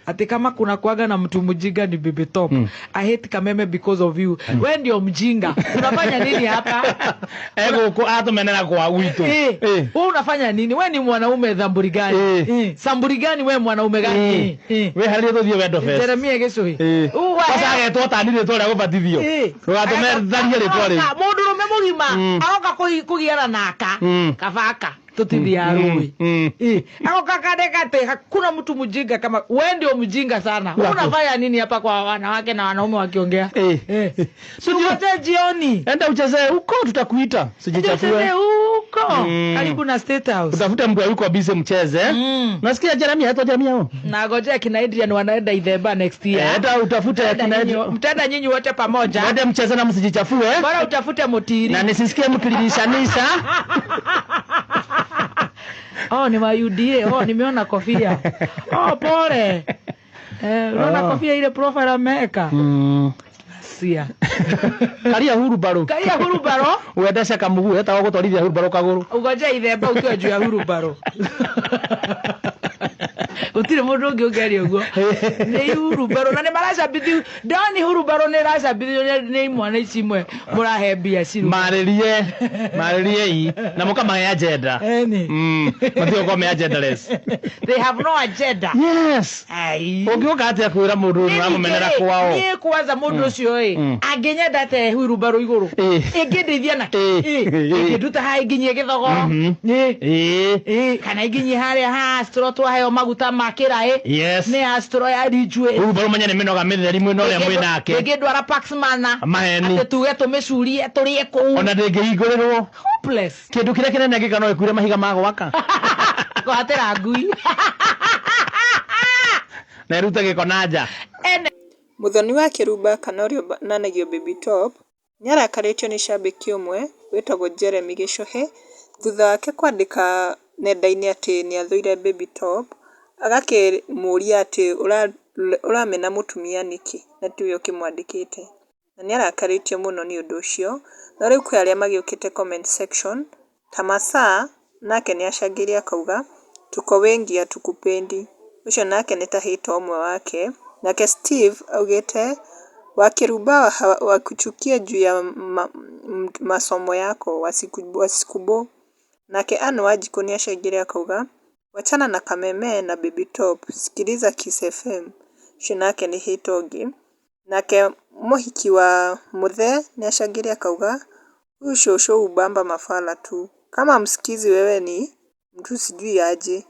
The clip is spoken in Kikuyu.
Ati kama kuna kuaga na mtu mjinga ni Baby Top. I hate Kameme because of you. We ndio mjinga. Unafanya nini hapa? Egũkũ atũmenera kwa gwitũ. Wewe unafanya nini? We ni mwanaume dhamburi gani? Samburi gani we mwanaume gani? Wĩ harĩa tũthiĩ Wendo Fest. Jeremia Gĩcũhĩ. Kwanza agetwo tani rĩtwa rĩa gũbatithio. Ndũgatũmetharie rĩtwa rĩu. Mũndũrũme mũgima aroka kũgiana naka kabaka tutithiaga rũĩ. Agoka kadeka ati hakuna mtu mjinga kama we, ndio mjinga sana. Unafanya nini hapa kwa wanawake na wanaume wakiongea? Tungoje jioni. Enda uchezee huko, tutakuita. Uchezee Sijichafue. huko karibu na State House. Utafute mtu yuko busy mcheze. Nasikia Jeremia, aitwa Jeremia huyo. Nagojea kina Adrian wanaenda Ithemba next year. Enda utafute Mtaenda kina mtaenda nyinyi wote pamoja. Mwende mcheze na msijichafue. Bora utafute mutiri. Na nisisikie mkililishanisha. Oh, ni wa UDA. Oh, nimeona kofia. Oh, pole. Unaona kofia ile profile ameweka. Sia. Karia hurubaro. Karia hurubaro. Wendece kamugu etagwo gũtwarithia hurubaro kagũrũ. Ugoje Ithemba ukiwa juu ya hurubaro. Gũtirĩ mũndũ ũngĩ ũngeria ũguo nĩ hurubaro na nĩ maracabithio ndoni hurubaro nĩ ĩracabithio nĩ imwana ici imwe mũrahe mbia ciru. Marĩrie marĩrie i na mũkamahe agenda. Eni. Matigũkorwo me agendaless. They have no agenda. Yes. Ai. Ũngĩũka atĩa kwĩra mũndũ ũramũmenera kwao? Niĩ kwanza mũndũ ũcio ĩ angĩnyenda te hurubaro igũrũ ĩngĩndeithia na ĩngĩnduta haha ĩnginyie gĩthogoro. Kana ĩnginyie harĩa ha Astro twaheo maguta ma kĩraĩ. Nĩ Astro ya Ridgeway. Hurubaro menya nĩ mĩnoga mĩtheri mwĩna ũrĩa mwĩ nake. Ĩngĩndwara Paxmana. Maheni. Atĩ tuge tũmĩcurie tũrĩe kũu. Ona ndĩngĩhingũrĩrwo. Hopeless. Kĩndũ kĩrĩa kĩnene angĩka no ĩkuire mahiga ma gwaka. Kũhatĩra ngui. Na ĩrute gĩko na nja. Ene. Mũthoni wa Kĩrumba kana ũrĩa ũnanagio Baby Top nĩarakarĩtio nĩ cambĩki ũmwe wĩtagwo Jeremy Gĩchũhĩ thutha wake kwandĩka nenda-inĩ atĩ nĩathũire Baby Top, agakĩmũria atĩ ũramena mũtumia nĩkĩ na tiwe ũkĩmwandĩkĩte, na nĩarakarĩtio mũno nĩ ũndũ ũcio, no rĩu kwĩ arĩa magĩũkĩte comment section ta Masaa nake nĩacangĩire akauga tuko wengi hatukupendi, ũcio nake nĩ ta hater ũmwe wake, nake Steve augĩte Wakĩrumba wakuchukia juu ya masomo yako wasikubo, nake Ann Wanjikũ nĩacangĩire akauga wachana na Kameme na Baby Top sikiliza Kiss FM, ũcio nake nĩ hater ũngĩ, nake mũhiki wa Mũthee nĩacangĩire akauga huyu shosho hubamba mafala tu, kama hamsikizi wewe ni mtu sijui aje.